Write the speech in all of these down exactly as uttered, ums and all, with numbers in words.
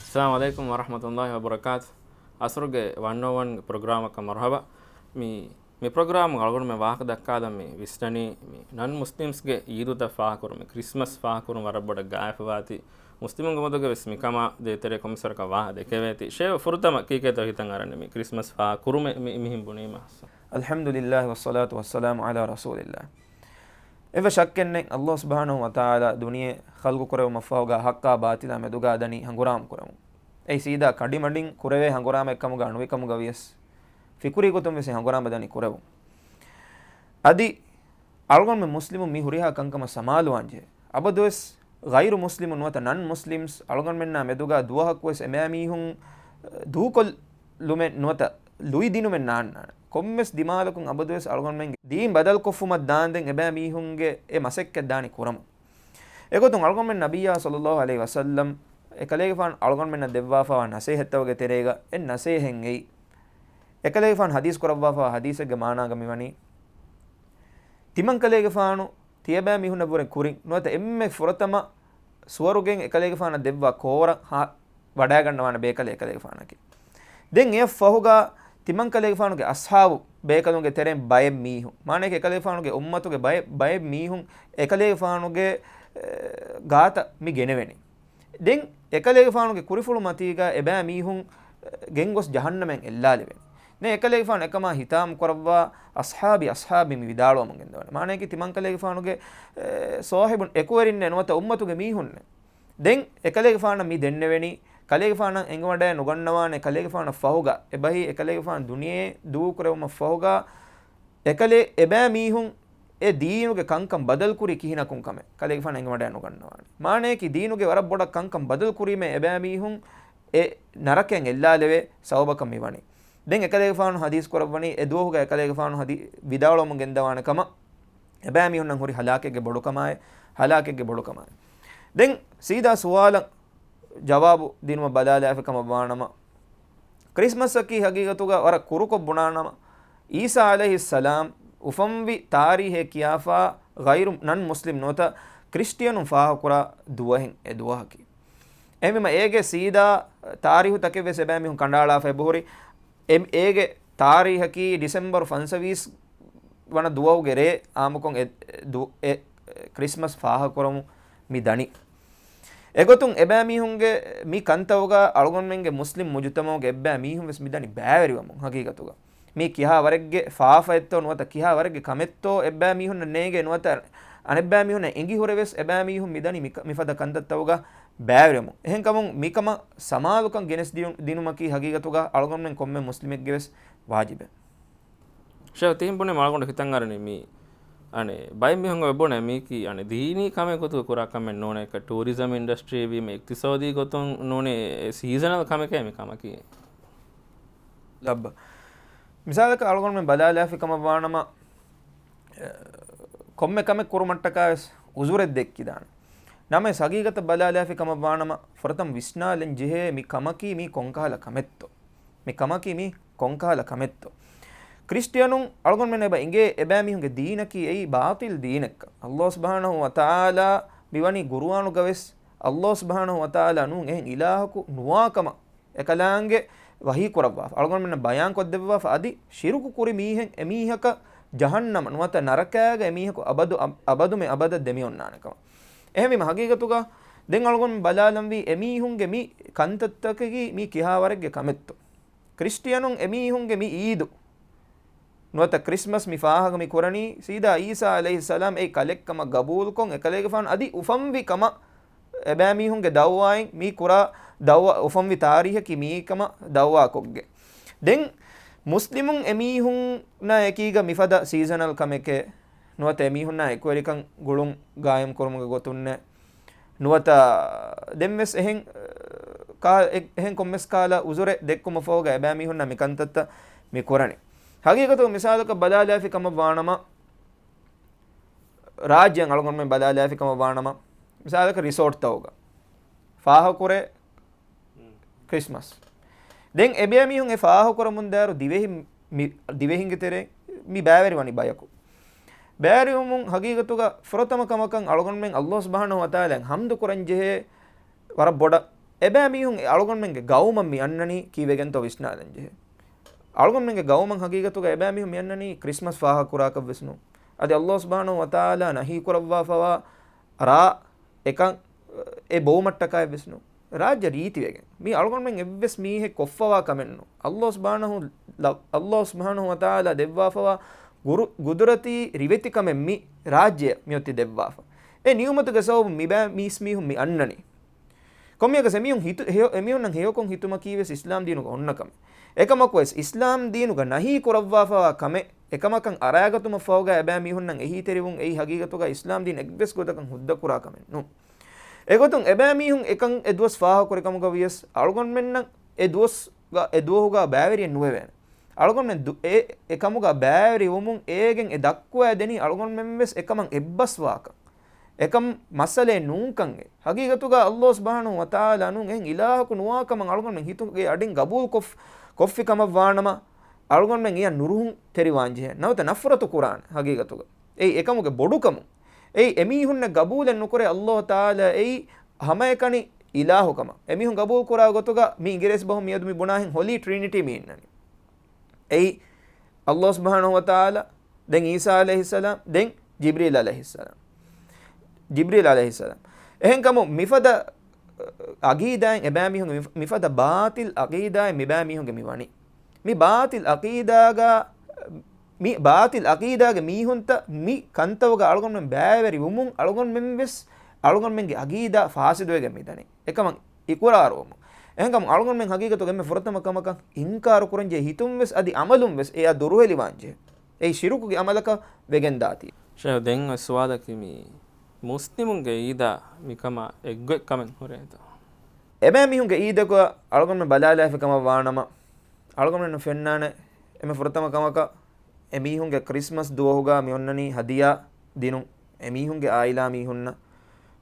އައްސަލާމު ޢަލައިކުމް ވަރަޙްމަތުﷲި ވަބަރަކާތު. އަސުރުގެ ވަން އޯ ވަން ޕްރޮގްރާމަކަށް މަރުޙަބާ. މި، މި ޕްރޮގްރާމު އަޅުގަނޑުމެން ވާހަކަ ދައްކާލަން މި ވިސްނަނީ، މި ނަން މުސްލިމްސްގެ އީދުތައް ފާހަކުރުމެއް، ކްރިސްމަސް ފާހަކުރުން ވަރަށް ބޮޑަށް ގާތްފަވާތީ. މުސްލިމުންގެ މަދުގެ ވެސް މިކަމާ ދޭތެރޭ ކޮންމެސްވަރަކަށް ވާހަކަ ދެކެވޭތީ. ޝޭވް ފުރަތަމަ ކީކޭތޯ ހިތަށް އަރަން މި ކްރިސްމަސް ފާހަކުރުމެއް މި، މިހެން ބުނީމަ؟ އަލްޙަމްދުލިއްލާހި ވައްޞަލާތު ވައްސަލާމު ޢަލާ ރަސޫލިއްލާހް. އެއްވެސް ޝައްކެއްނެތް، އައްލާހު ސުބްޙާނަހު ވަތަޢާލާ ދުނިޔެ ޚަލްޤު ކުރެވުމަށްފަހުގާ ޙައްޤާ ބާޠިލާ މެދުގާ ދަނީ ހަނގުރާމަ ކުރެވުން. އެއީ ސީދާ ކަޑިމަޑިން ކުރެވޭ ހަނގުރާމައެއްކަމުގަ ނުވިކަމުގަ ވިޔަސް، ފިކުރީ ގޮތުން ވެސް އެ ހަނގުރާމަ ދަނީ ކުރެވުން. އަދި އަޅުގަނޑުމެން މުސްލިމުން މި ހުރިހާ ކަންކަމަށް ސަމާލުވާންޖެހޭ. އަބަދުވެސް ޣައިރު މުސްލިމުން ނުވަތަ ނަން މުސްލިމްސް އަޅުގަނޑުމެންނާ މެދުގާ ދުވަހަކުވެސް އެބައިމީހުން ދޫކޮށްލުމެއް ނުވަތަ ލުއިދިނުމެއް ނާންނާނެ. ކޮންމެސް ދިމާލަކުން އަބަދުވެސް އަޅުގަނޑުމެންގެ ދީން ބަދަލުކޮށްފުމަށް ދާންދެން އެބައިމީހުންގެ އެ މަސައްކަތް ދާނީ ކުރަމުން. އެގޮތުން އަޅުގަނޑުމެން ނަބިއްޔާ ޞައްލައްލާހު ޢަލައިހި ވަސައްލަމް އެކަލޭގެފާނު އަޅުގަނޑުމެންނަށް ދެއްވާފަވާ ނަސޭހަތްތަކުގެ ތެރޭގަ އެއް ނަސޭހަތް އެއީ، އެކަލޭގެފާނު ޙަދީޘް ކުރައްވާފަވާ ޙަދީޘެއްގެ މާނާގަ މިވަނީ، ތިމަންކަލޭގެފާނު ތިޔަބައިމީހުންނަށްވުރެ ކުރިން ނުވަތަ އެންމެ ފުރަތަމަ ސުވަރުގެއިން އެކަލޭގެފާނަށް ދެއްވާ ކޯރަށް ހާ، ވަޑައިގަންނަވާނެ ބޭކަލެއް އެކަލޭގެފާނަކީ. ދެން އެއަށް ފަހުގާ ތިމަންކަލޭގެފާނުގެ އަޞްޙާބު ބޭކަލުންގެ ތެރެއިން ބައެއް މީހުން، މާނައަކީ އެކަލޭގެފާނުގެ އުއްމަތުގެ ބައެއް، ބައެއް މީހުން އެކަލޭގެފާނުގެ، އެ، ގާތަށް މި ގެނެވެނީ. ދެން އެކަލޭގެފާނުގެ ކުރިފުޅު މަތީގަ އެބައިމީހުން، އެ، ގެންގޮސް ޖަހަންނަމަށް އެއްލާލެވެނީ. ދެން އެކަލޭގެފާނު އެކަމާ ހިތާމަ ކުރައްވާ އަޞްޙާބީ، އަޞްޙާބީ މި ވިދާޅުވަމުން ގެންދަވާނެ. މާނައަކީ ތިމަންކަލޭގެފާނުގެ، އެ، ސޯހިބުން އެކުވެރިންނޭ ނުވަތަ އުއްމަތުގެ މީހުންނޭ. ދެން އެކަލޭގެފާނަށް މި ދެންނެވެނީ، ކަލޭގެފާނަށް އެނގިވަޑައެއް ނުގަންނަވާނެ، ކަލޭގެފާނަށް ފަހުގަ އެބަހީ އެކަލޭގެފާނު ދުނިޔެ ދޫކުރެވުމަށް ފަހުގަ އެކަލޭ އެބައިމީހުން އެ ދީނުގެ ކަންކަން ބަދަލުކުރީ ކިހިނަކުން ކަމެއް ކަލޭގެފާނަށް އެނގިވަޑައެއް ނުގަންނަވާނެ. މާނައަކީ ދީނުގެ ވަރަށް ބޮޑަށް ކަންކަން ބަދަލުކުރީމޭ އެބައިމީހުން އެ ނަރަކައިން އެއްލާލެވޭ ސަބަބަކަށް މިވަނީ. ދެން އެކަލޭގެފާނު ޙަދީޘް ކުރައްވަނީ އެ ދުވަހުގަ އެކަލޭގެފާނު ޙަދީ، ވިދާޅުވަމުން ގެންދަވާނެ ކަމަށް، އެބައިމީހުންނަށް ހުރި ހަލާކެއްގެ ބޮޑުކަމާއި، ހަލާކެއްގެ ބޮޑުކަމާއި. ދެން ސީދާ ސުވާލަށް ޖަވާބު ދިނުމަށް ބަލާލާފި ކަމަށް ވާނަމަ، ކްރިސްމަސްއަކީ ހަގީގަތުގަ ވަރަށް ކުރުކޮށް ބުނާނަމަ، އީސާ ޢަލައިހިއްސަލާމް އުފަންވި ތާރީހެއް ކިޔާފާ ޣައިރު ނަން މުސްލިމް ނުވަތަ ކްރިސްޓިއަނުން ފާހަގަކުރާ ދުވަހެއް އެ ދުވަހަކީ. އެހެންވީމަ އޭގެ ސީދާ ތާރީހުތަކެއް ވެސް އެބައިމީހުން ކަނޑައަޅާފަ އެބަހުރި. އެ، އޭގެ ތާރީހަކީ ޑިސެމްބަރު ފަންސަވީސް ވަނަ ދުވަހުގެ ރޭ އާއްމުކޮށް އެ، ދު، އެ، ކްރިސްމަސް ފާހަގަކުރަމުން މި ދަނީ. އެގޮތުން އެބައިމީހުންގެ މި ކަންތައުގަ އަޅުގަނޑުމެންގެ މުސްލިމް މުޖުތަމަޢުގެ އެއްބައިމީހުން ވެސް މި ދަނީ ބައިވެރިވަމުން ހަގީގަތުގަ. މީ ކިހާ ވަރެއްގެ ފާފައެއްތޯ ނުވަތަ ކިހާ ވަރެއްގެ ކަމެއްތޯ އެއްބައިމީހުންނަށް ނޭނގޭ ނުވަތަ އަނެއްބައިމީހުންނަށް އެނގިހުރެވެސް އެބައިމީހުން މި ދަނީ މި ކަ، މިފަދަ ކަންތައްތައުގަ ބައިވެރިވަމުން. އެހެންކަމުން މިކަމަށް ސަމާލުކަން ގެނެސް ދިޔު، ދިނުމަކީ ހަގީގަތުގަ އަޅުގަނޑުމެން ކޮންމެ މުސްލިމެއްގެ ވެސް ވާޖިބެއް. ޝޭޚް ތިހިން ބުނީމަ އަޅުގަނޑު ހިތަށް އަރަނީ މީ، އަނެއް، ބައެއް މީހުން އެބުނޭ މީކީ، އަނެއް، ދީނީ ކަމެއް ގޮތުގަ ކުރާ ކަމެއް ނޫނޭ، ޓޫރިޒަމް އިންޑަސްޓްރީ ވީމަ އިޤްތިޞާދީ ގޮތުން ނޫނޭ، ސީޒަނަލް ކަމެކޭ މި ކަމަކީ. ލައްބަ. މިސާލަކަށް އަޅުގަނޑުމެން ބަލާލާފި ކަމަށް ވާނަމަ، އެ، ކޮންމެ ކަމެއް ކުރުމަށްޓަކާ ވެސް އުޒުރެއް ދެއްކިދާނެ. ނަމަވެސް ހަގީގަތަށް ބަލާލާފި ކަމަށް ވާނަމަ، ފުރަތަމަ ވިސްނާލަން ޖެހޭ މި ކަމަކީ މީ ކޮންކަހަލަ ކަމެއްތޯ؟ މި ކަމަކީ މީ ކޮންކަހަލަ ކަމެއްތޯ؟ ކްރިސްޓިއަނުން އަޅުގަނޑުމެން އެބަ އިނގޭ އެބައިމީހުންގެ ދީނަކީ އެއީ ބާޠިލް ދީނެއްކަން. އައްލާހު ސުބްޙާނަހު ވަތަޢާލާ މިވަނީ ޤުރުއާނުގަ ވެސް އައްލާހު ސުބްޙާނަހު ވަތަޢާލާ ނޫން އެހެން އިލާހަކު ނުވާ ކަމަށް އެކަލާނގެ ވަޙީ ކުރައްވާފަ، އަޅުގަނޑުމެންނަށް ބަޔާން ކޮށްދެއްވާފަ، އަދި ޝިރުކު ކުރި މީހެއް އެމީހަކަށް ޖަހަންނަމަ ނުވަތަ ނަރަކާގަ އެމީހަކު އަބަދު، އަ، އަބަދުމެ އަބަދަށް ދެމިއޮންނާނެ ކަމަށް. އެހެންވީމަ ހަގީގަތުގަ ދެން އަޅުގަނޑު ބަލާލަންވީ އެމީހުންގެ މި ކަންތައްތަކަކީ މީ ކިހާވަރެއްގެ ކަމެއްތޯ؟ ކްރިސްޓިއަނުން އެމީހުންގެ މި އީދު ނުވަތަ ކްރިސްމަސް މި ފާހަގަ މި ކުރަނީ ސީދާ އީސާ ޢަލައިހިއްސަލާމް އެއީ ކަލެއްކަމަށް ގަބޫލުކޮށް، އެކަލޭގެފާނު އަދި އުފަންވި ކަމަށް އެބައިމީހުންގެ ދައުވާއިން މީ ކުރާ ދައުވާ އުފަންވި ތާރީހަކީ މިއީ ކަމަށް ދައުވާކޮށްގެ. ދެން މުސްލިމުން އެމީހުންނާ އެކީގަ މިފަދަ ސީޒަނަލް ކަމެކޭ ނުވަތަ އެމީހުންނާ އެކުވެރިކަން ގުޅުން ގާއިމް ކުރުމުގެ ގޮތުންނޭ ނުވަތަ ދެންވެސް އެހެން، ކާ، އެ، އެހެން ކޮންމެސް ކާލަ އުޒުރެއް ދެއްކުމަށްފަހުގަ އެބައިމީހުންނަށް މި ކަންތައްތައް މި ކުރަނީ. ހަގީގަތުގަ މިސާލަކަށް ބަލާލާފި ކަމަށް ވާނަމަ، ރާއްޖެއަށް އަޅުގަނޑުމެން ބަލާލާފި ކަމަށް ވާނަމަ، މިސާލަކަށް ރިސޯޓްތަކުގަ ފާހަގަކުރޭ ކްރިސްމަސް. ދެން އެބައިމީހުން އެ ފާހަގަކުރަމުންދާއިރު ދިވެހި މި، ދިވެހިންގެ ތެރޭ މި ބައިވެރިވަނީ ބަޔަކު. ބައިވެރިވުމުން ހަގީގަތުގަ ފުރަތަމަ ކަމަކަށް އަޅުގަނޑުމެން އައްލާހު ސުބްޙާނަހު ވަތަޢާލާއަށް ޙަމްދު ކުރަންޖެހޭ ވަރަށް ބޮޑަށް އެބައިމީހުން އެ އަޅުގަނޑުމެންގެ ގައުމަށް މި އަންނަނީ ކީއްވެގެންތޯ ވިސްނާލަން ޖެހޭ. އަޅުގަނޑުމެންގެ ގައުމަށް ހަގީގަތުގަ އެބައިމީހުން މި އަންނަނީ ކްރިސްމަސް ފާހަގަކުރާކަށްވެސް ނޫން. އަދި ﷲ ސުބްޙާނަހޫ ވަތަޢާލާ ނަހީ ކުރައްވާފަވާ ރާ އެކަން އެ ބޮވުމަށްޓަކާއެއްވެސް ނޫން. ރާއްޖެ ރީތިވެގެން މީ އަޅުގަނޑުމެން އެއްވެސް މީހެއް ކޮށްފަވާ ކަމެއް ނޫން. ﷲ ސުބްޙާނަހޫ ލަ-، ﷲ ސުބްޙާނަހޫ ވަތަޢާލާ ދެއްވާފަވާ ގުރު-، ގުދުރަތީ ރިވެތިކަމެއް މި ރާއްޖެއަށް މިއޮތީ ދެއްވާފަ. އެ ނިޢުމަތުގެ ސަބަބުން މިބައި މީސްމީހުން މި އަންނަނީ. ކޮންމެއަކަސް އެމީހުން ހިތު-، ހެޔޮ-، އެމީހުންނަށް ހެޔޮކޮށް ހިތުމަކީވެސް އިސްލާމް ދީނުގަ އޮންނަ ކަމެއް. އެކަމަކުވެސް އިސްލާމް ދީނުގަ ނަހީ ކުރައްވާފަވާ ކަމެއް އެކަމަކަށް އަރާގަތުމަށްފަހުގަ އެބައިމީހުންނަށް އެހީތެރިވުން އެއީ ހަގީގަތުގަ އިސްލާމް ދީން އެއްވެސް ގޮތަކަށް ހުއްދަ ކުރާ ކަމެއް ނޫން. އެގޮތުން އެބައިމީހުން އެކަން އެ ދުވަސް ފާހަގަކުރި ކަމުގަ ވިޔަސް އަޅުގަނޑުމެންނަށް އެ ދުވަސްގަ، އެ ދުވަހުގަ ބައިވެރިއެއް ނުވެވޭނެ. އަޅުގަނޑުމެން ދު-، އެ، އެ ކަމުގަ ބައިވެރިވުމުން އޭގެން އެ ދައްކުވައިދެނީ އަޅުގަނޑުމެންވެސް އެކަމަށް އެއްބަސްވާކަން. އެކަން މައްސަލައެއް ނޫންކަން އެ. ހަގީގަތުގަ ﷲ ސުބްޙާނަހޫ ވަތަޢާލާ ނޫން އެހެން އިލާހަކު ނުވާ ކަމަށް އަޅުގަނޑުމެން ހިތުގެ އަޑިން ގަބޫލުކޮށް-، ކޮށްފި ކަމަށް ވާނަމަ، އަޅުގަނޑުމެން އެޔަށް ނުރުހުން ތެރިވާން ޖެހޭ. ނަވަތަ ނަފްރަތު ކުރާނެ ހަގީގަތުގަ. އެއީ އެކަމުގެ ބޮޑުކަމުން. އެއީ އެމީހުންނަށް ގަބޫލެއް ނުކުރޭ ﷲ ތަޢާލާ އެއީ ހަމައެކަނި އިލާހުކަމަށް. އެމީހުން ގަބޫލު ކުރާ ގޮތުގަ މި އިނގިރޭސި ބަހުން މިއަދު މި ބުނާހެން ހޮލީ ޓްރިނިޓީ މި އިންނަނީ. އެއީ ﷲ ސުބްޙާނަހޫ ވަތަޢާލާ، ދެން ޢީސާ ޢަލައިހިއްސަލާމް، ދެން ޖިބްރީލް ޢަލައިހިއްސަލާމް. ޖިބްރީލް ޢަލައިހިއްސަލާމް. އެހެންކަމުން މިފަދަ އަގީދާއެއް އެބައިމީހުންގެ މި-، މިފަދަ ބާޠިލް އަގީދާއެއް މިބައިމީހުންގެ މި ވަނީ. މި ބާޠިލް އަގީދާގަ، މި ބާޠިލް އަގީދާގެ މީހުންތައް މި ކަންތަވުގަ އަޅުގަނޑުމެން ބައިވެރި ވުމުން އަޅުގަނޑުމެން ވެސް އަޅުގަނޑުމެންގެ އަގީދާ ފާސިދުވެގެން މިދަނީ. އެކަމަށް އިޤުރާރުވުމުން. އެހެންކަމުން އަޅުގަނޑުމެން ހަގީގަތުގަ އެންމެ ފުރަތަމަ ކަމަކަށް އިންކާރު ކުރަންޖެހޭ ހިތުން ވެސް އަދި އަމަލުން ވެސް އެއާ ދުރުހެލިވާންޖެހޭ. އެއީ ޝިރުކުގެ އަމަލަކަށް ވެގެންދާތީ. ޝޭޚް، ދެން އޮތް ސުވާލަކީ މި މުސްލިމުންގެ އީދާ މިކަމާ އެއްގޮތް ކަމެއް ހުރޭތޯ؟ އެބައިމީހުންގެ އީދަކު އަޅުގަނޑުމެން ބަލާލާފި ކަމަށް ވާނަމަ، އަޅުގަނޑުމެންނަށް ފެންނާނެ އެންމެ ފުރަތަމަ ކަމަކަށް އެމީހުންގެ ކްރިސްމަސް ދުވަހުގަ މި އޮންނަނީ ހަދިޔާ ދިނުން އެމީހުންގެ އާއިލާ މީހުންނަށް.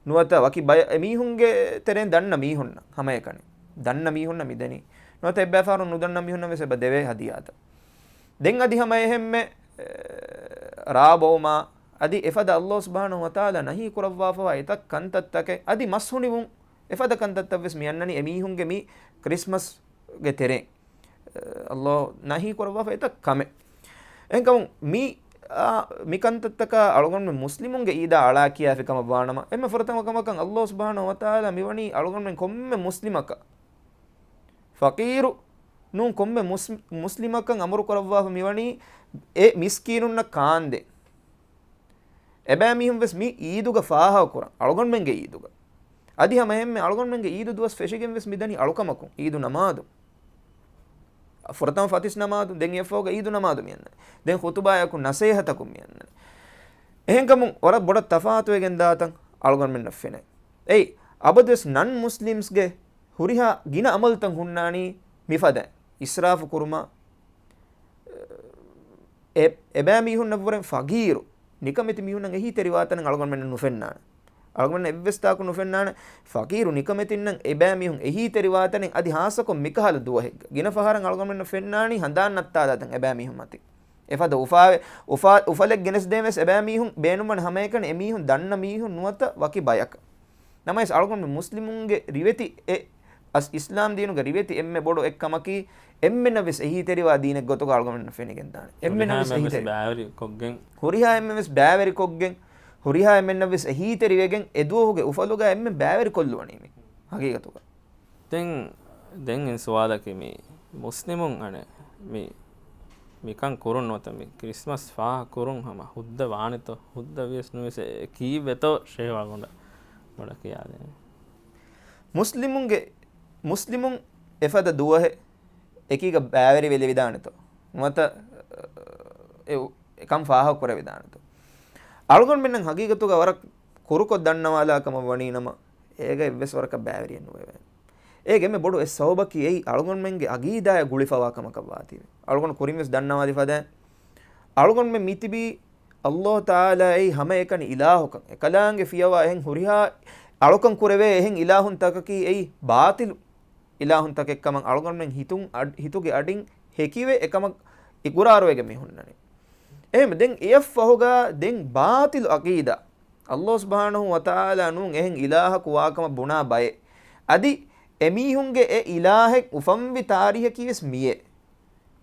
ނުވަތަ ވަކި ބައެއް އެމީހުންގެ ތެރެއިން ދަންނަ މީހުންނަށް ހަމައެކަނި. ދަންނަ މީހުންނަށް މިދެނީ. ނުވަތަ އެއްބައިފަހަރު ނުދަންނަ މީހުންނަށް ވެސް އެބަ ދެވޭ ހަދިޔާތައް. ދެން އަދި ހަމަ އެހެންމެ، އެ، ރާ ބޮވުމާ، އަދި އެފަދަ ﷲ ސުބްޙާނަހޫ ވަތަޢާލާ ނަހީ ކުރައްވާފަވާ އެތައް ކަންތައްތަކެއް، އަދި މަސް ހުނިވުން، އެފަދަ ކަންތައްތައް ވެސް މި އަންނަނީ އެމީހުންގެ މި ކްރިސްމަސްގެ ތެރެއިން. އެ، ﷲ ނަހީ ކުރައްވާފަ އެތައް ކަމެއް. އެހެންކަމުން މި، އާ، މި ކަންތައްތަކާ އަޅުގަނޑުމެން މުސްލިމުންގެ އީދާ އަޅާ ކިޔާފި ކަމަށް ވާނަމަ، އެންމެ ފުރަތަމަ ކަމަކަށް ﷲ ސުބްޙާނަހޫ ވަތަޢާލާ މިވަނީ އަޅުގަނޑުމެން ކޮންމެ މުސްލިމަކަށް، ފަޤީރު ނޫން ކޮންމެ މުސް-، މުސްލިމަކަށް އަމުރު ކުރައްވާފަ މިވަނީ އެ މިސްކީނުންނަށް ކާންދޭން. އެބައިމީހުން ވެސް މި އީދުގަ ފާހަގަކުރަން، އަޅުގަނޑުމެންގެ އީދުގަ. އަދި ހަމަ އެހެންމެ އަޅުގަނޑުމެންގެ އީދު ދުވަސް ފެށިގެން ވެސް މިދަނީ އަޅުކަމަކުން، އީދު ނަމާދު. ފުރަތަމަ ފަތިސް ނަމާދު، ދެން އެއަށްފަހުގަ އީދު ނަމާދު މިއަންނަނީ. ދެން ޚުތުބާއަކު ނަސޭހަތަކުން މިއަންނަނީ. އެހެންކަމުން ވަރަށް ބޮޑަށް ތަފާތުވެގެން ދާތަން އަޅުގަނޑުމެންނަށް ފެނޭ. އެއީ، އަބަދުވެސް ނަން މުސްލިމްސްގެ ހުރިހާ ގިނަ އަމަލުތައް ހުންނާނީ މިފަދަ އިސްރާފު ކުރުމާ، އެ-، އެބައިމީހުންނަށްވުރެން ފަގީރު ނިކަމެތި މީހުންނަށް އެހީތެރިވާތަނެއް އަޅުގަނޑުމެންނަށް ނުފެންނާނެ. އަޅުގަނޑުމެންނަށް އެއްވެސް ތާކު ނުފެންނާނެ. ފަގީރު ނިކަމެތިންނަށް އެބައިމީހުން އެހީތެރިވާތަނެއް އަދި ހާއްސަކޮށް މިކަހަލަ ދުވަހެއްގަ. ގިނަ ފަހަރަށް އަޅުގަނޑުމެންނަށް ފެންނާނީ ހަނދާން ނައްތާލާތަން އެބައިމީހުން މަތިން. އެފަދަ އުފާވެ-، އުފާ-، އުފަލެއް ގެނެސްދޭން ވެސް އެބައިމީހުން ބޭނުންވަން ހަމައެކަނި އެމީހުން ދަންނަ މީހުން ނުވަތަ ވަކި ބަޔަކަށް. ނަމަވެސް އަޅުގަނޑު މުސްލިމުންގެ ރިވެތި އެ އަސް އިސްލާމް ދީނުގެ ރިވެތި އެންމެ ބޮޑު އެއްކަމަކީ، އެންމެންނަށް ވެސް އެހީތެރިވާ ދީނެއް ގޮތުގަ އަޅުގަނޑުމެންނަށް ފެނިގެން ދާނެ. އެންމެންނަށް ވެސް ހުރިހާ އެހީތެރި-، ބައިވެރި ކޮށްގެން. ހުރިހާ އެންމެން ވެސް ބައިވެރި ކޮށްގެން، ހުރިހާ އެންމެންނަށް ވެސް އެހީތެރިވެގެން އެ ދުވަހުގެ އުފަލުގަ އެންމެން ބައިވެރި ކޮށްލުވަނީ މި ހަގީގަތުގަ. ދެން، ދެން އިން ސުވާލަކީ މި މުސްލިމުން އަނެއް މި، މިކަން ކުރުން ނުވަތަ މި ކްރިސްމަސް ފާހަގަ ކުރުން ހަމަ ހުއްދަ ވާނެތޯ؟ ހުއްދަ ވިޔަސް ނުވިޔަސް އެ ކީއްވެތޯ ޝޭވާ ގޮނޑަ، ގޮނޑަ ކިޔާދޭނެ. މުސްލިމުންގެ، މުސްލިމުން އެފަދަ ދުވަހެއް އެކީގަ ބައިވެރިވެލެވިދާނެތޯ؟ ނުވަތަ އެ، އެކަން ފާހަގަ ކުރެވިދާނެތޯ؟ އަޅުގަނޑުމެންނަށް ހަގީގަތުގަ ވަރަށް ކުރުކޮށް ދަންނަވާލާ ކަމަށް ވަނީ ނަމަ، އޭގަ އެއްވެސް ވަރަކަށް ބައިވެރިއެއް ނުވެވޭނެ. އޭގެ އެންމެ ބޮޑު އެއް ސަބަބަކީ އެއީ އަޅުގަނޑުމެންގެ އަގީދާއަށް ގުޅިފަވާ ކަމަކަށް ވާތީވެ. އަޅުގަނޑު ކުރިން ވެސް ދަންނަވާލި ފަދައިން، އަޅުގަނޑުމެން މިތިބީ ﷲ ތަޢާލާ އެއީ ހަމައެކަނި އިލާހުކަން. އެކަލާނގެ ފިޔަވާ އެހެން ހުރިހާ އަޅުކަން ކުރެވޭ އެހެން އިލާހުންތަކަކީ އެއީ ބާޠިލު އިލާހުންތަކެއްކަމަށް އަޅުގަނޑުމެން ހިތުން އަޑް-، ހިތުގެ އަޑިން ހެކިވެ އެކަމަށް އިޤުރާރުވެގެން މި ހުންނަނީ. އެހެން ދެން އެއަށްފަހުގަ ދެން ބާޠިލު އަޤީދާ، ﷲ ސުބްޙާނަހޫ ވަތަޢާލާ ނޫން އެހެން އިލާހަކު ވާކަމަށް ބުނާ ބައެއް. އަދި އެމީހުންގެ އެ އިލާހެއް އުފަންވި ތާރީހަކީ ވެސް މިއޭ.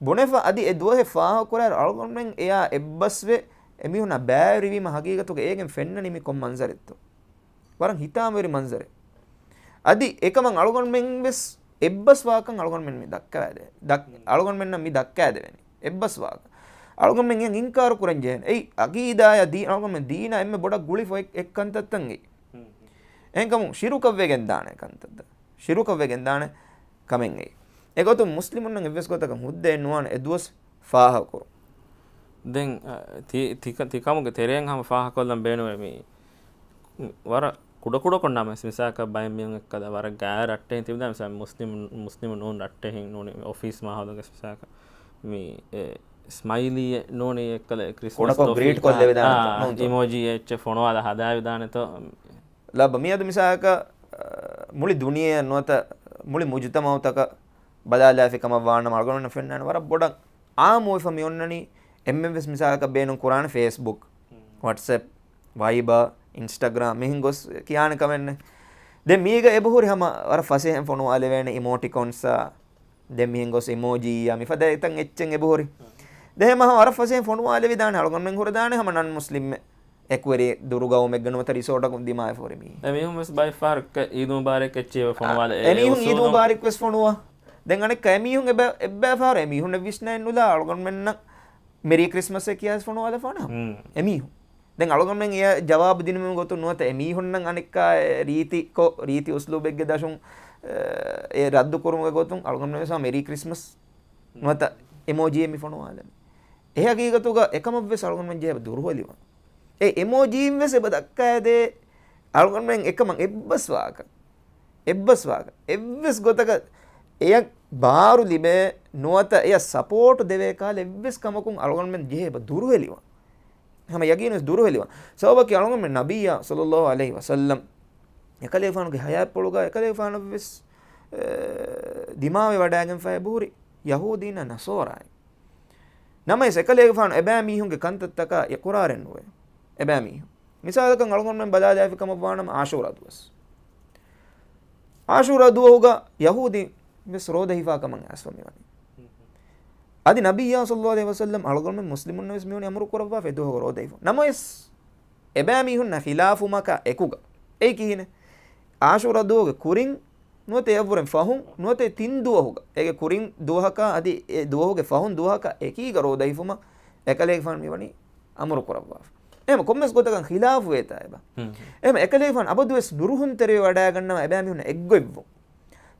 ބުނެފަ އަދި އެ ދުވަހެއް ފާހަގަކުރާއިރު އަޅުގަނޑުމެން އެޔާ އެއްބަސްވެ އެމީހުންނާ ބައިވެރިވީމަ ހަގީގަތުގަ އޭގެން ފެންނަނީ މި ކޮން މަންޒަރެއްތޯ؟ ވަރަށް ހިތާމަވެރި މަންޒަރެއް. އަދި އެކަމަށް އަޅުގަނޑުމެން ވެސް އެއްބަސްވާކަން އަޅުގަނޑުމެން މި ދައްކާދެ-، ދައް-، އަޅުގަނޑުމެންނަށް މި ދައްކާދެވެނީ. އެއްބަސްވާކަން. އަޅުގަނޑުމެން އެޔަށް އިންކާރު ކުރަން ޖެހޭނެ. އެއީ އަގީދާޔާ ދީ-، އަޅުގަނޑުމެން ދީނާ އެންމެ ބޮޑަށް ގުޅިފަ އެއް، އެއް ކަންތައްތައް އެއީ. އެހެންކަމުން ޝިރުކަށް ވެގެން ދާނެ ކަންތައްތައް. ޝިރުކަށް ވެގެން ދާނެ ކަމެއް އެއީ. އެގޮތުން މުސްލިމުންނަށް އެއްވެސް ގޮތަކަށް ހުއްދައެއް ނުވާނެ އެ ދުވަސް ފާހަގަކުރުން. ދެން، އަ، ތި-، ތިކަ-، ތިކަމުގެ ތެރެއިން ހަމަ ފާހަގަކޮށްލަން ބޭނުމޭ މި ވަރަށް ކުޑަކުޑަކޮށް ނަމަވެސް މިސާލަކަށް ބައެއް މީހުން އެއްކަލަ ވަރަށް ގާތް ރައްޓެހިން ތިބިދާ މިސާލަކަށް މުސްލިމު، މުސްލިމު ނޫން ރައްޓެހިން ނޫނީ އޮފީސް މާހައުލުގަ މިސާލަކަށް މި އެ ސްމައިލީއެއް ނޫނީ އެއްކަލަ ކްރިސްމަސް ކުޑަކޮށް ގްރީޓް ކޮށްލެވިދާނެތޯ؟ އާ، ނޫންތޯ؟ އިމޯޖީއެއް އެއްޗެއް ފޮނުވާލާ ހަދާވިދާނެތޯ؟ ލައްބަ މިއަދު މިސާލަކަށް، އަ، މުޅި ދުނިޔެއަށް ނުވަތަ މުޅި މުޖުތަމައުތަކަށް ބަލާލާފި ކަމަށް ވާނަމަ އަޅުގަނޑުމެންނަށް ފެންނާނެ ވަރަށް ބޮޑަށް އާއްމުވެފަ މި އޮންނަނީ. އެންމެން ވެސް މިސާލަކަށް ބޭނުން ކުރާނެ ފޭސްބުކް، ވަޓްސްއެޕް، ވައިބާ، އިންސްޓަގްރާމް މިހެން ގޮސް ކިޔާނެ ކަމެއް ނެތް. ދެން މީގަ އެބަހުރި ހަމަ ވަރަށް ފަސޭހައިން ފޮނުވާލެވޭނެ އިމޯޓިކޮންސްއާ، ދެން މިހެން ގޮސް އިމޯޖީއާ މިފަދަ އެތައް އެއްޗެއް އެބަހުރި. ދެން ހަމަ ވަރަށް ފަސޭހައިން ފޮނުވާލެވިދާނެ އަޅުގަނޑުމެން ހުރެދާނެ ހަމަ ނަން މުސްލިމް އެކުވެރި ދުރުގައުމެއްގަ ނުވަތަ ރިސޯޓަކުން ދިމާވެފަ ހުރި މީހެއް. އެމީހުން ވެސް ބައެއް ފަހަރަކަށް އީދު މުބާރަކް އެއްޗެއް ފޮނުވާލަ އެ އެމީހުން އުސޫލު އީދު މުބާރަކް ވެސް ފޮނުވާ. ދެން އަނެއްކާ އެމީހުން އެބަ-، އެއްބައި ފަހަރު އެމީހުންނަށް ވިސްނައެއް ނުލާ އަޅުގަނޑުމެންނަށް މެރީ ކްރިސްމަސް އޭ ކިޔާ ވެސް ފޮނުވާލަފާނެ ހަމަ. ހުން. އެމީހުން. ދެން އަޅުގަނޑުމެން އެ ޖަވާބު ދިނުމުގެ ގޮތުން ނުވަތަ އެމީހުންނަށް އަނެއްކާ ރީތިކޮށް، ރީތި އުސްލޫބެއްގެ ދަށުން، އެ، ރައްދު ކުރުމުގެ ގޮތުން އަޅުގަނޑުމެން ވެސް ހަމަ މެރީ ކްރިސްމަސް ނުވަތަ އެމޯޖީއެއް މި ފޮނުވާލަނީ. އެ ހަގީގަތުގަ އެކަމަށް ވެސް އަޅުގަނޑުމެން ޖެހޭ ދުރުހެލިވާން. އެ އެމޯޖީން ވެސް އެބަ ދައްކާދޭ އަޅުގަނޑުމެން އެކަމަށް އެއްބަސްވާކަށް. އެއްބަސްވާކަށް. އެއްވެސް ގޮތަކަށް އެޔަށް ބާރު ލިބޭ ނުވަތަ އެޔަށް ސަޕޯޓް ދެވޭ ކަހަލަ އެއްވެސް ކަމަކުން އަޅުގަނޑުމެން ޖެހޭ އެބަ ދުރުހެލިވާން. ހަމަ ޔަގީން ވެސް ދުރުހެލިވާން. ސަބަބަކީ އަޅުގަނޑުމެން ނަބިއްޔާ ޞައްލައްލާހު ޢަލައިހި ވަސައްލަމް އެކަލޭގެފާނުގެ ޙަޔާތްޕުޅުގަ އެކަލޭގެފާނަށް ވެސް، އެ، ދިމާވެ ވަޑައިގެންފަ އެބަހުރި ޔަހޫދީންނާ ނަޞާރާއިން. ނަމަވެސް އެކަލޭގެފާނު އެބައިމީހުންގެ ކަންތައްތަކާ އިޤުރާރެއް ނުވޭ. އެބައިމީހުން. މިސާލަކަށް އަޅުގަނޑުމެން ބަލާލާފި ކަމަށް ވާނަމަ ޢާޝޫރާ ދުވަސް. ޢާޝޫރާ ދުވަހުގަ ޔަހޫދީން ވެސް ރޯދަ ހިފާ ކަމަށް އައިސްފަ މިވަނީ. އަދި ނަބިއްޔާ ޞައްލައްލާހު ޢަލައިހި ވަސައްލަމް އަޅުގަނޑުމެން މުސްލިމުންނަށް ވެސް މިވަނީ އަމުރު ކުރައްވާފަ އެ ދުވަހުގަ ރޯދަ ހިފުން. ނަމަވެސް އެބައިމީހުންނާ ޚިލާފުވުމަކާ އެކުގަ. އެއީ ކިހިނެއް؟ ޢާޝޫރާ ދުވަހުގެ ކުރިން ނުވަތަ އެއަށްވުރެން ފަހުން ނުވަތަ ތިން ދުވަހުގަ، އޭގެ ކުރިން ދުވަހަކާ އަދި އެ ދުވަހުގެ ފަހުން ދުވަހަކާ އެކީގަ ރޯދަ ހިފުމަށް އެކަލޭގެފާނު މިވަނީ އަމުރު ކުރައްވާފަ. އެހެން ކޮންމެސް ގޮތަކަށް ޚިލާފުވޭތާ އެބަ؟ ހުން. އެހެން އެކަލޭގެފާނު އަބަދުވެސް ނުރުހުންތެރިވެ ވަޑައިގަންނަވާ އެބައިމީހުންނަށް އެއްގޮތްވުން.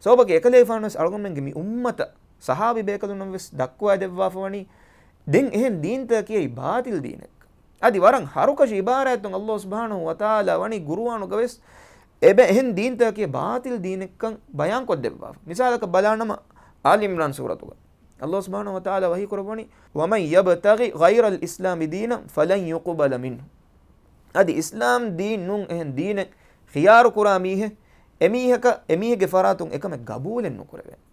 ސަބަބަކީ އެކަލޭގެފާނު ވެސް އަޅުގަނޑުމެންގެ މި އުއްމަތަށް ސަހާބީ ބޭކަލުންނަށް ވެސް ދައްކުވާ ދެއްވާފަ ވަނީ ދެން އެހެން ދީންތަކަކީ ބާޠިލް ދީނެއްކަން. އަދި ވަރަށް ހަރުކަށި އިބާރާތުން ﷲ ސުބްޙާނަހޫ ވަތަޢާލާ ވަނީ ޤުރުއާނުގަ ވެސް އެބަ އެހެން ދީންތަކަކީ ބާޠިލް ދީނެއްކަން ބަޔާންކޮށްދެއްވާފަ. މިސާލަކަށް ބަލާނަމަ، އާލި ޢިމްރާން ސޫރަތުގަ ﷲ ސުބްޙާނަހޫ ވަތަޢާލާ ވަޙީ ކުރައްވަނީ، "وَمَن يَبْتَغِ غَيْرَ الْإِسْلَامِ دِينًا فَلَن يُقْبَلَ مِنْهُ." އަދި އިސްލާމް ދީން ނޫން އެހެން ދީނެއް ޚިޔާރު ކުރާ މީހެއް، އެމީހަކަށް، އެމީހެއްގެ ފަރާތުން އެކަމެއް ގަބޫލެއް ނުކުރެވޭނެ.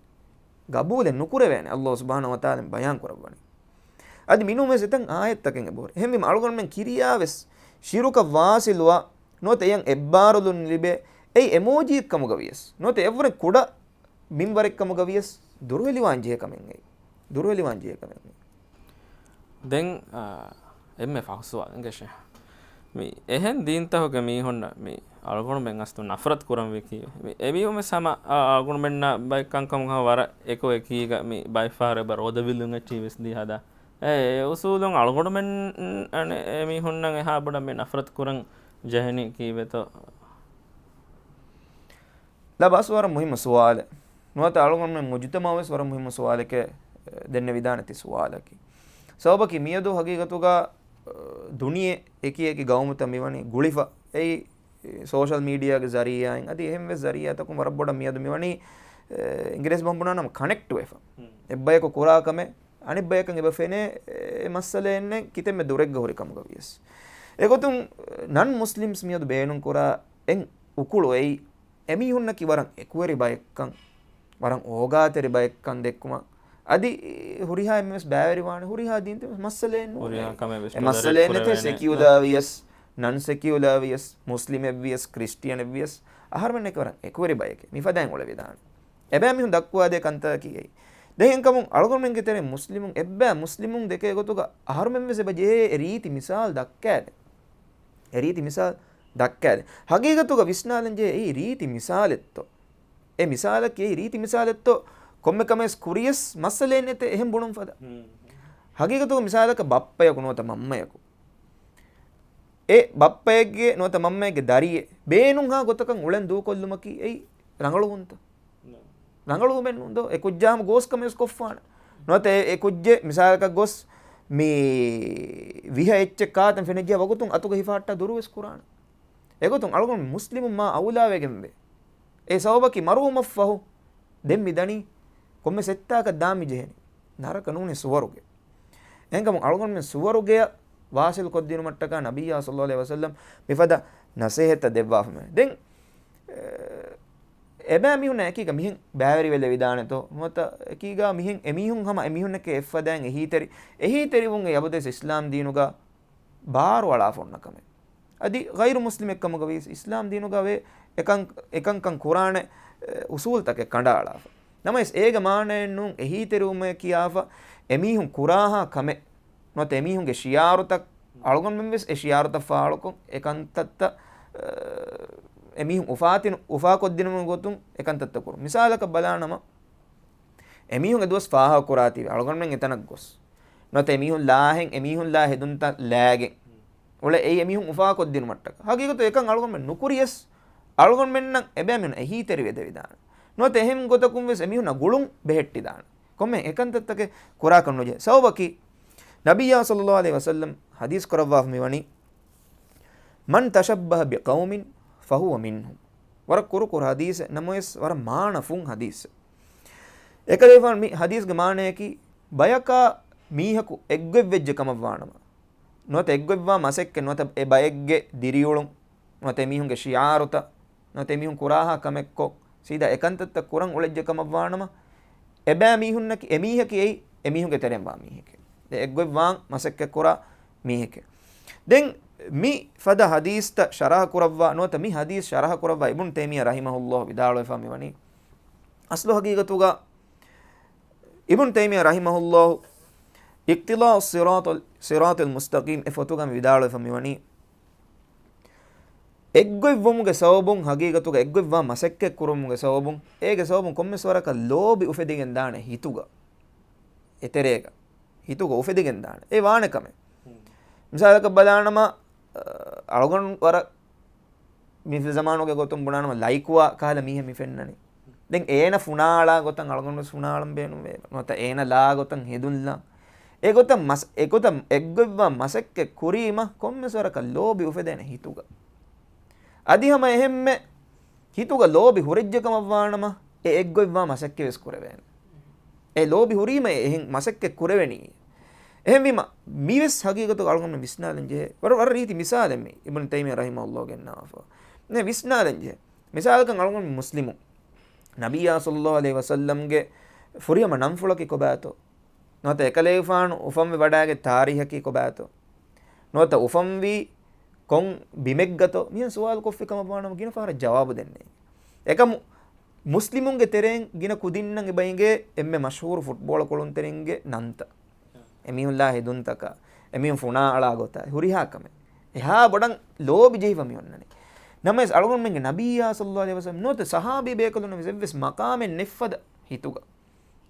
ގަބޫލެއް ނުކުރެވޭނެ، ﷲ ސުބްޙާނަހޫ ވަތަޢާލާ ބަޔާން ކުރައްވަނީ. އަދި މިނޫން ވެސް އެތައް އާޔަތްތަކެއް އެބަހުރި. އެހެންވީމަ އަޅުގަނޑުމެން ކިރިޔާ ވެސް ޝިރުކަށް ވާޞިލުވާ ނުވަތަ އެޔަށް އެއްބާރުލުން ލިބޭ އެއީ އެމޯޖީއެއް ކަމުގަ ވިޔަސް ނުވަތަ އެއަށްވުރެން ކުޑަ މިންވަރެއް ކަމުގަ ވިޔަސް ދުރުހެލިވާން ޖެހޭ ކަމެއް އެއީ. ދުރުހެލިވާން ޖެހޭ ކަމެއް އެއީ. ދެން، އާ، އެންމެ ފަހު ސުވާލެއް އިނގޭށޭ. މި އެހެން ދީންތަކުގެ މީހުންނަށް މި އަޅުގަނޑުމެން އަސްލު ނަފްރަތު ކުރަންވީ ކީއްވެ؟ މި އެމީހުން ވެސް ހަމަ، އާ، އަޅުގަނޑުމެންނާ ބައެއް ކަންކަމުގަ ވަރަށް އެކު އެކީގަ މި ބައެއް ފަހަރު އެބަ ރޯދަ ވިލުން އެއްޗިހި ވެސް ދީ ހަދާ. އެ، އެ އުސޫލުން އަޅުގަނޑުމެން އަނެއް އެމީހުންނަށް އެހާ ބޮޑަށް މި ނަފްރަތު ކުރަން ޖެހެނީ ކީއްވެތޯ؟ ލަބާސް ވަރަށް މުހިއްމު ސުވާލެއް. ނުވަތަ އަޅުގަނޑުމެން މުޖުތަމަޢު ވެސް ވަރަށް މުހިއްމު ސުވާލެކޭ، އެ، ދެންނެވިދާނެ ތި ސުވާލަކީ. ސަބަބަކީ މިއަދު ހަގީގަތުގަ، އަ، ދުނިޔެ އެކި އެކި ގައުމުތައް މިވަނީ ގުޅިފަ. އެއީ، އެ، ސޯޝަލް މީޑިއާގެ ޒަރީޢާއިން އަދި އެހެން ވެސް ޒަރީޢާތަކުން ވަރަށް ބޮޑަށް މިއަދު މިވަނީ، އެ، އިނގިރޭސި ބަހުން ބުނާނަމަ ކަނެކްޓް ވެފަ. ހުން. އެއްބަޔަކު ކުރާ ކަމެއް އަނެއްބަޔަކަށް އެބަ ފެނޭ، އެ، މައްސަލައެއް ނެތް ކިތަންމެ ދުރެއްގަ ހުރި ކަމުގަ ވިޔަސް. އެގޮތުން، ނަން މުސްލިމްސް މިއަދު ބޭނުންކުރާ އެއް އުކުޅު އެއީ، އެމީހުންނަކީ ވަރަށް އެކުވެރި ބައެއްކަން، ވަރަށް އޯގާތެރި ބައެއްކަން ދެއްކުމަށް. އަދި ހުރިހާ އެންމެންވެސް ބައިވެރިވާނެ، ހުރިހާ ދީންތައް މައްސަލައެއް ނޫނޭ. ހުރިހާ ކަމެއް ވެސް އެ ޓޮލަރޭޓް މައްސަލައެއް ނެތޭ، ކުރެވޭނެ. ސެކިއުލާ ވިޔަސް، ނަން ސެކިއުލާ ވިޔަސް، މުސްލިމެއް ވިޔަސް، ކްރިސްޓިއަނެއް ވިޔަސް، އަހަރުމެންނަކީ ވަރަށް އެކުވެރި ބައެކޭ. މިފަދައިން އުޅެވިދާނެ. އެބައިމީހުން ދައްކުވާދޭ ކަންތައްތަކީ އެއީ. ދެން އެހެންކަމުން އަޅުގަނޑުމެންގެ ތެރެއިން މުސްލިމުން، އެއްބައި މުސްލިމުން ދެކޭ ގޮތުގަ އަހަރުމެން ވެސް އެބަ ޖެހޭ އެ ރީތި މިސާލު ދައްކާދޭން. އެ ރީތި މިސާލު ދައްކާދޭން. ހަގީގަތުގަ ވިސްނާލަން ޖެހޭ އެއީ ރީތި މިސާލެއްތޯ؟ އެ މިސާލަކީ އެއީ ރީތި މިސާލެއްތޯ؟ ކޮންމެ ކަމެއް ކުރިޔަސް މައްސަލައެއް ނެތޭ އެހެން ބުނުން ފަދަ. ހުން. ހަގީގަތުގަ މިސާލަކަށް ބައްޕަޔަކު ނުވަތަ މަންމަޔަކު، އެ ބައްޕައެއްގެ ނުވަތަ މަންމައެއްގެ ދަރިއެއް ބޭނުންހާ ގޮތަކަށް އުޅެން ދޫކޮށްލުމަކީ އެއީ ރަނގަޅުވުންތަ؟ ނޯ. ރަނގަޅުވުމެއް ނޫން ދޯ؟ އެ ކުއްޖާ ހަމަ ގޯސް ކަމެއް ވެސް ކޮށްފާނެ. ނުވަތަ އެ، އެ ކުއްޖެއް މިސާލަކަށް ގޮސް މި ވިހަ އެއްޗެއް ކާތަން ފެނިއްޖެ ވަގުތުން އަތުގަ ހިފާއްޓާ ދުރު ވެސް ކުރާނެ. އެގޮތުން އަޅުގަނޑު މުސްލިމުން މާ އައުލާވެގެންވޭ. އެ ސަބަބަކީ މަރުވުމަށްފަހު ދެން މި ދަނީ ކޮންމެސް އެއްތާކަށް ދާން މި ޖެހެނީ. ނަރަކަ ނޫނީ ސުވަރުގެ. އެހެންކަމުން އަޅުގަނޑުމެން ސުވަރުގެއަށް ވާސިލް ކޮށްދިނުމަށްޓަކާ ނަބިއްޔާ ޞައްލައްލާހު ޢަލައިހި ވަސައްލަމް މިފަދަ ނަސޭހަތްތައް ދެއްވާފަ މި. ދެން، އެ، އެބައިމީހުންނާ އެކީގަ މިހެން ބައިވެރިވެލެވިދާނެތޯ؟ ނުވަތަ އެކީގަ މިހެން އެމީހުން ހަމަ އެމީހުންނެކޭ އެއްފަދައިން އެހީތެރި، އެހީތެރިވުން އެ އަބަދުވެސް އިސްލާމް ދީނުގަ ބާރު އަޅާފަ އޮންނަ ކަމެއް. އަދި ޣައިރު މުސްލިމެއްކަމުގަ ވިޔަސް އިސްލާމް ދީނުގަ ވޭ އެކަން، އެކަންކަން ކުރާނެ، އެ، އުސޫލްތަކެއް ކަނޑައަޅާފަ. ނަމަވެސް އޭގެ މާނައެއް ނޫން އެހީތެރިވުމޭ ކިޔާފަ އެމީހުން ކުރާހާ ކަމެއް ނުވަތަ އެމީހުންގެ ޝިޢާރުތައް، އަޅުގަނޑުމެން ވެސް އެ ޝިޢާރުތައް ފާޅުކޮށް އެކަންތައްތައް، އެ، އެމީހުން އުފާތިނު، އުފާކޮށްދިނުމުގެ ގޮތުން އެކަންތައްތައް ކުރުން. މިސާލަކަށް ބަލާނަމަ، އެމީހުން އެދުވަސް ފާހަގަކުރާތީވެ އަޅުގަނޑުމެން އެތަނަށް ގޮސް، ނުވަތަ އެމީހުން ލާހެން، އެމީހުން ލާ ހެދުންތައް ލާގެން އުޅެ އެއީ އެމީހުން އުފާކޮށްދިނުމަށްޓަކާ. ހަގީގަތު އެކަން އަޅުގަނޑުމެން ނުކުރިޔަސް، އަޅުގަނޑުމެންނަށް އެބައިމީހުން އެހީތެރިވެދެވިދާނެ. ނުވަތަ އެހެން ގޮތަކުން ވެސް އެމީހުންނަށް ގުޅުން ބެހެއްޓިދާނެ. ކޮންމެ އެކަންތައްތަކެއް ކުރާކަށް ނުޖެހޭ. ސަބަބަކީ، ނަބިއްޔާ ޞައްލައްލާހު ޢަލައިހި ވަސައްލަމް ޙަދީޘް ކުރައްވާފަ މިވަނީ، "من تشبه بقوم فهو منهم." ވަރަށް ކުރު ކުރު ޙަދީޘެއް ނަމަވެސް ވަރަށް މާނަ ފުން ޙަދީޘެއް. އެކަލޭފާނު މި ޙަދީޘްގެ މާނަޔަކީ، ބަޔަކާ މީހަކު އެއްގޮތްވެއްޖެ ކަމަށްވާނަމަ، ނުވަތަ އެއްގޮތްވާ މަސައްކަތް ނުވަތަ އެ ބައެއްގެ ދިރިއުޅުން ނުވަތަ އެމީހުންގެ ޝިޢާރުތައް ނުވަތަ އެމީހުން ކުރާހާ ކަމެއްކޮށް، ސީދާ އެކަންތައްތައް ކުރަން އުޅެއްޖެ ކަމަށްވާނަމަ، އެބައިމީހުންނަކީ، އެމީހަކީ އެއީ އެމީހުންގެ ތެރެއިން ވާ މީހެކޭ. ދެ އެއްގޮތްވާން މަސައްކަތްކުރާ މީހެކޭ. ދެން މި ފަދަ ޙަދީޘްތައް ޝަރަޙަ ކުރައްވާ، ނުވަތަ މި ޙަދީޘް ޝަރަޙަ ކުރައްވާ އިބްނު ތައިމިއްޔާ ރަޙިމަހުﷲ ވިދާޅުވެފަ މިވަނީ، އަސްލު ޙަޤީޤަތުގަ އިބްނު ތައިމިއްޔާ ރަޙިމަހުﷲ އިޤްތިޟާއު ޞިރާޠުލް، ޞިރާޠިލް މުސްތަޤީމް އެ ފޮތުގަ މި ވިދާޅުވެފަ މިވަނީ، އެއްގޮތްވުމުގެ ސަބަބުން، ޙަޤީޤަތުގަ އެއްގޮތްވާ މަސައްކަތް ކުރުމުގެ ސަބަބުން، އޭގެ ސަބަބުން ކޮންމެސް ވަރަކަށް ލޯބި އުފެދިގެން ދާނެ ހިތުގަ، އެތެރޭގަ ހިތުގަ އުފެދިގެން ދާނެ. އެ ވާނެ ކަމެއް. ހުން. މިސާލަކަށް ބަލާނަމަ، އަ، އަޅުގަނޑު ވަރަށް މި ޒަމާނުގެ ގޮތުން ބުނާނަމަ ލައިކުވާ ކަހަލަ މީހެއް މި ފެންނަނީ. ދެން އޭނަ ފުނާއަޅާ ގޮތަށް އަޅުގަނޑު ވެސް ފުނާއަޅަން ބޭނުންވޭ. ނުވަތަ އޭނަ ލާ ގޮތަށް ހެދުން ލާ. އެގޮތަށް މަސް، އެގޮތަށް އެއްގޮތްވާ މަސައްކަތް ކުރީމަ ކޮންމެސް ވަރަކަށް ލޯބި އުފެދޭނެ ހިތުގަ. އަދި ހަމަ އެހެންމެ ހިތުގަ ލޯބި ހުރެއްޖެ ކަމަށްވާނަމަ، އެ އެއްގޮތްވާ މަސައްކަތް ވެސް ކުރެވޭނެ. އެ ލޯބި ހުރީމަ އެ އެހެން މަސައްކަތް ކުރެވެނީ. އެހެންވީމަ، މިވެސް ޙަޤީޤަތުގަ އަޅުގަނޑު ވިސްނާލަން ޖެހޭ. ވަރަށް، ވަރަށް ރީތި މިސާލެއް މި އިބްނު ތައިމިއްޔާ ރަޙިމަހުﷲ ގެންނަވާފަ. ނެ، ވިސްނާލަން ޖެހޭ. މިސާލަކަށް އަޅުގަނޑު މުސްލިމު. ނަބިއްޔާ ޞައްލައްލާހު ޢަލައިހި ވަސައްލަމްގެ ފުރިހަމަ ނަންފުޅަކީ ކޮބާތޯ؟ ނުވަތަ އެކަލޭގެފާނު އުފަންވެ ވަޑައިގެ ތާރީހަކީ ކޮބާތޯ؟ ނުވަތަ އުފަންވީ ކޮން ބިމެއްގަތޯ؟ މިހެން ސުވާލު ކޮށްފި ކަމަށް ވާނަމަ ގިނަ ފަހަރަށް ޖަވާބު ދެންނެވި. އެކަމު މުސްލިމުންގެ ތެރެއިން ގިނަ ކުދިންނަށް އެބަ އިނގޭ އެންމެ މަޝްހޫރު ފުޓްބޯޅަ ކުޅުންތެރިންގެ ނަންތައް. އެމީހުން ލާ ހެދުންތަކާ، އެމީހުން ފުނާ އަޅާ ގޮތާ، ހުރިހާ ކަމެއް. އެހާ ބޮޑަށް ލޯބި ޖެހިފަ މި އޮންނަނީ. ނަމަވެސް އަޅުގަނޑުމެންގެ ނަބިއްޔާ ޞައްލައްލާހު ޢަލައިހި ވަސައްލަމް ނުވަތަ ޞަޙާބީ ބޭކަލުންނަށް ވެސް އެއްވެސް މަޤާމެއް ނެތްފަދަ ހިތުގަ.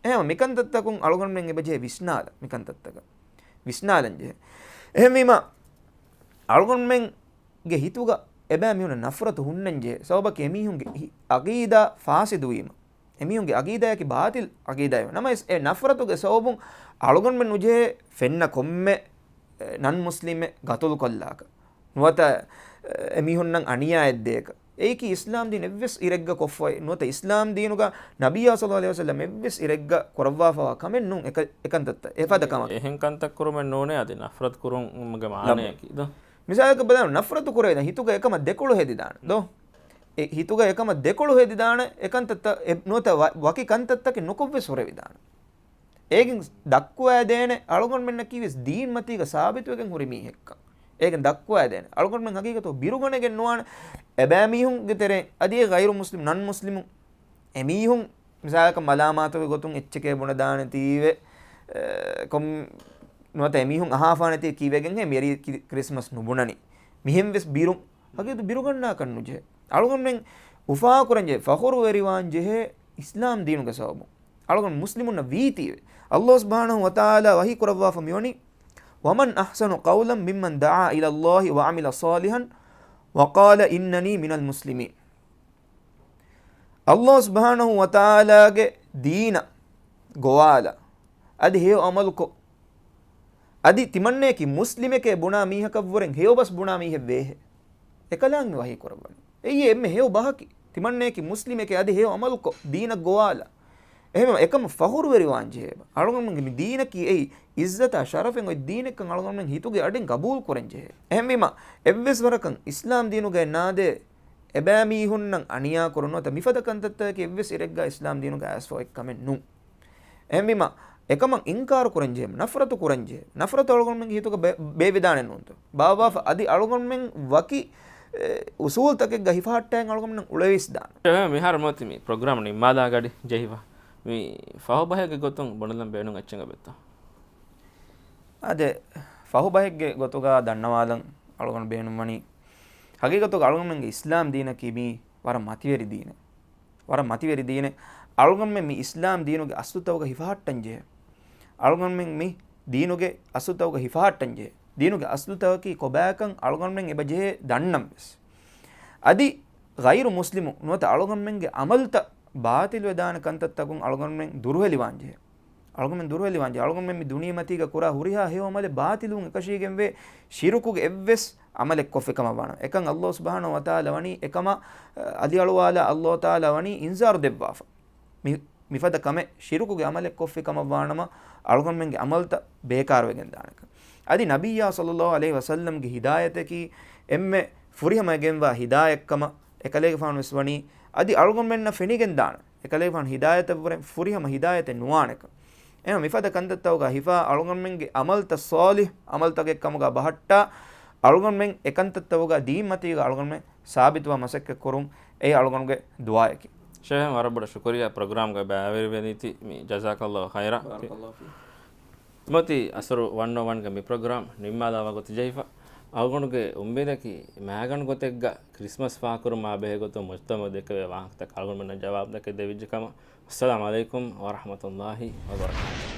އެހެން މިކަންތައްތަކުން އަޅުގަނޑުމެން އެބަޖެހޭ ވިސްނާލަ، މިކަންތައްތަކަށް ވިސްނާލަން ޖެހޭ. އެހެންވީމަ، އަޅުގަނޑުމެންގެ ހިތުގަ އެބައިމީހުންނަށް ނަފްރަތު ހުންނަން ޖެހޭ. ސަބަބަކީ އެމީހުންގެ ހި-، ޢަޤީދާ ފާސިދުވީމަ. އެމީހުންގެ ޢަޤީދާއަކީ ބާޠިލް ޢަޤީދާއެވެ. ނަމަވެސް އެ ނަފްރަތުގެ ސަބަބުން އަޅުގަނޑުމެން ނުޖެހޭ ފެންނަ ކޮންމެ، އެ، ނަން މުސްލިމެއް ގަތުލުކޮށްލާކަށް. ނުވަތަ، އެ، އެމީހުންނަށް އަނިޔާއެއް ދޭކަށް. އެއީކީ އިސްލާމް ދީން އެއްވެސް އިރެއްގަ ކޮށްފައި ނުވަތަ އިސްލާމް ދީނުގަ ނަބިއްޔާ ޞައްލައްލާހު ޢަލައިހި ވަސައްލަމް އެއްވެސް އިރެއްގަ ކުރައްވާފައިވާ ކަމެއް ނޫން އެކަ-، އެކަންތައްތައް. އެފަދަ ކަމަކަށް. އެހެން ކަންތައް ކުރުމެއް ނޫނޭ އަދި ނަފްރަތު ކުރުމުގެ މާނަޔަކީ ދޯ؟ މިސާލަކަށް ބަލާނަމަ ނަފްރަތު ކުރެވޭ ހިތުގަ އެކަމަށް ދެކޮޅު ހެދިދާނެ ދޯ؟ އެ ހިތުގަ އެކަމަށް ދެކޮޅު ހެދިދާނެ އެކަންތައްތައް އެ-، ނުވަތަ ވަ-، ވަކި ކަންތައްތަކެއް ނުކޮށްވެސް ހުރެވިދާނެ. އޭގެން ދައްކުވައިދޭނެ އަޅުގަނޑުމެންނަކީ ވެސް ދީންމަތީގަ ސާބިތުވެގެން ހުރި މީހެއްކަން. އޭގެން ދައްކުވައިދޭނެ. އަޅުގަނޑުމެން ހަގީގަތު ބިރުގަނެގެން ނުވާނެ. އެބައިމީހުންގެ ތެރެއިން އަދި އެ ޣައިރު މުސްލިމް، ނަން މުސްލިމު އެމީހުން މިސާލަކަށް މަލާމާތުގެ ގޮތުން އެއްޗެކޭ ބުނެދާނެތީވެ، އެ، ކޮން ނުވަތަ އެމީހުން އަހާފާނެތީ ކީއްވެގެންހޭ މިޔަރީ ކި-، ކްރިސްމަސް ނުބުނަނީ. މިހެން ވެސް ބިރުން ހަގީގަތު ބިރުގަންނާކަށް ނުޖެހޭ. އަޅުގަނޑުމެން އުފާކުރަންޖެހޭ، ފަޚުރުވެރިވާންޖެހޭ އިސްލާމް ދީނުގެ ސަބަބުން. އަޅުގަނޑު މުސްލިމުންނަށް ވީތީވެ. ﷲ ސުބްޙާނަހޫ ވަތަޢާލާ ވަޙީ ކުރައްވާފަ މިވަނީ، وَمَنْ أَحْسَنُ قَوْلًا مِمَّنْ دَعَا إِلَى اللَّهِ وَعَمِلَ صَالِحًا وَقَالَ إِنَّنِي مِنَ الْمُسْلِمِينَ. ﷲ ސުބްޙާނަހޫ ވަތަޢާލާގެ ދީނަށް ގޮވާލާ، އަދި ހެޔޮ ޢަމަލުކޮށް، އަދި ތިމަންނަޔަކީ މުސްލިމެކޭ ބުނާ މީހަކަށްވުރެން ހެޔޮބަސް ބުނާ މީހެއް ވޭހެއް. އެކަލާނގެ ވަޙީ ކުރައްވަނީ. އެއީ އެންމެ ހެޔޮ ބަހަކީ. ތިމަންނަޔަކީ މުސްލިމެކޭ އަދި ހެޔޮ ޢަމަލުކޮށް، ދީނަށް ގޮވާލާ. އެހެންވީމަ އެކަމަށް ފަޚުރުވެރިވާން ޖެހޭ. އަޅުގަނޑުމެންގެ މި ދީނަކީ އެއީ ޢިއްޒަތާ ޝަރަފެއް އޮތް ދީނެއްކަން އަޅުގަނޑުމެން ހިތުގެ އަޑިން ގަބޫލު ކުރަން ޖެހޭ. އެހެންވީމަ އެއްވެސް ވަރަކަށް އިސްލާމް ދީނުގައި ނާދޭ އެބައިމީހުންނަށް އަނިޔާ ކުރުން ނުވަތަ މިފަދަ ކަންތައްތަކަކީ އެއްވެސް އިރެއްގަ އިސްލާމް ދީނުގައި އައިސްފަ އޮތް ކަމެއް ނޫން. އެހެންވީމަ، އެކަމަށް އިންކާރު ކުރަންޖެހޭ، ނަފްރަތު ކުރަންޖެހޭ. ނަފްރަތު އަޅުގަނޑުމެންގެ ހިތުގަ ބޭ-، ބޭއްވިދާނެ ނޫންތޯ؟ ބާއްވާފަ އަދި އަޅުގަނޑުމެން ވަކި، އެ، އުސޫލްތަކެއްގަ ހިފަހައްޓައިގެން އަޅުގަނޑުމެން އުޅެވިސްދާނެ. އެ، މިހާރު މި ޕްރޮގްރާމް ނިންމާލާ ގަޑި ޖެހިފަ. މި ފަހު ބަހެއްގެ ގޮތުން ބުނެލަން ބޭނުން އެއްޗެއް އެބައޮތްތޯ؟ އާދެ، ފަހު ބަހެއްގެ ގޮތުގަ ދަންނަވާލަން އަޅުގަނޑު ބޭނުންވަނީ، ހަގީގަތުގަ އަޅުގަނޑުމެންގެ އިސްލާމް ދީނަކީ މީ ވަރަށް މަތިވެރި ދީނެއް. ވަރަށް މަތިވެރި ދީނެއް. އަޅުގަނޑުމެން މި އިސްލާމް ދީނުގެ އަސްލުތަކުގަ ހިފަހައްޓަން ޖެހޭ. އަޅުގަނޑުމެން މި ދީނުގެ އަސްލުތަކުގަ ހިފަހައްޓަން ޖެހޭ. ދީނުގެ އަސްލުތަކަކީ ކޮބާކަން އަޅުގަނޑުމެން އެބަ ޖެހޭ ދަންނަން ވެސް. އަދި ޣައިރު މުސްލިމު ނުވަތަ އަޅުގަނޑުމެންގެ ޢަމަލުތައް ބާޠިލްވެދާނެ ކަންތައްތަކުން އަޅުގަނޑުމެން ދުރުހެލިވާން ޖެހޭ. އަޅުގަނޑުމެން ދުރުހެލިވާން ޖެހޭ. އަޅުގަނޑުމެން މި ދުނިޔެމަތީގަ ކުރާ ހުރިހާ ހެޔޮ ޢަމަލެއް ބާޠިލުވުން އެކަށީގެންވޭ، ޝިރުކުގެ އެއްވެސް ޢަމަލެއް ކޮށްފި ކަމަށް ވާނަމަ. އެކަން ﷲ ސުބްޙާނަހޫ ވަތަޢާލާ ވަނީ އެކަމަށް، އަލިއަޅުވާލާ ﷲ ތަޢާލާ ވަނީ އިންޒާރު ދެއްވާފަ. މި، މިފަދަ ކަމެއް ޝިރުކުގެ ޢަމަލެއް ކޮށްފި ކަމަށް ވާނަމަ، އަޅުގަނޑުމެންގެ ޢަމަލުތައް ބޭކާރުވެގެން ދާނެކަން. އަދި ނަބިއްޔާ ޞައްލައްލާހު ޢަލައިހި ވަސައްލަމްގެ ހިދާޔަތަކީ އެންމެ ފުރިހަމަ ގެންވާ ހިދާޔަތްކަމަށް އެކަލޭގެފާނު ވެސް ވަނީ، އަދި އަޅުގަނޑުމެންނަށް ފެނިގެން ދާނެ. އެކަލޭގެފާނު ހިދާޔަތަށްވުރެ ފުރިހަމަ ހިދާޔަތެއް ނުވާނެކަން. އެހެން މިފަދަ ކަންތައްތަކުގަ ހިފާ އަޅުގަނޑުމެންގެ ޢަމަލުތައް ޞާލިޙް ޢަމަލުތަކެއް ކަމުގަ ބަހައްޓާ، އަޅުގަނޑުމެން އެކަންތައްތަކުގަ ދީންމަތީގަ އަޅުގަނޑުމެން ސާބިތުވާ މަސައްކަތް ކުރުން އެއީ އަޅުގަނޑުގެ ދުޢާއަކީ. ޝޭހް ވަރަށް ބޮޑަށް ޝުކުރިއްޔާ ޕްރޮގްރާމްގަ ބައިވެރިވެނީތި މި. ޖަޒާކަﷲ ޚައިރާ. ބާރަކަﷲ ފީކް. ތިމޮތީ އަސަރު ވަން އޯ ވަންގެ މި ޕްރޮގްރާމް ނިންމާލާ ވަގުތު ޖެހިފަ. އަޅުގަނޑުގެ އުއްމީދަކީ މާގަނޑު ގޮތެއްގަ ކްރިސްމަސް ފާކުރުމާ ބެހޭ ގޮތުން މުޖްތަމަޢު ދެކެވޭ ވާހަކަތަކަށް އަޅުގަނޑުމެންނަށް ޖަވާބު ދެކެ ދެވިއްޖެ ކަމަށް. އައްސަލާމު ޢަލައިކުމް ވަރަޙްމަތުﷲ ވަބަރަކާތުހު.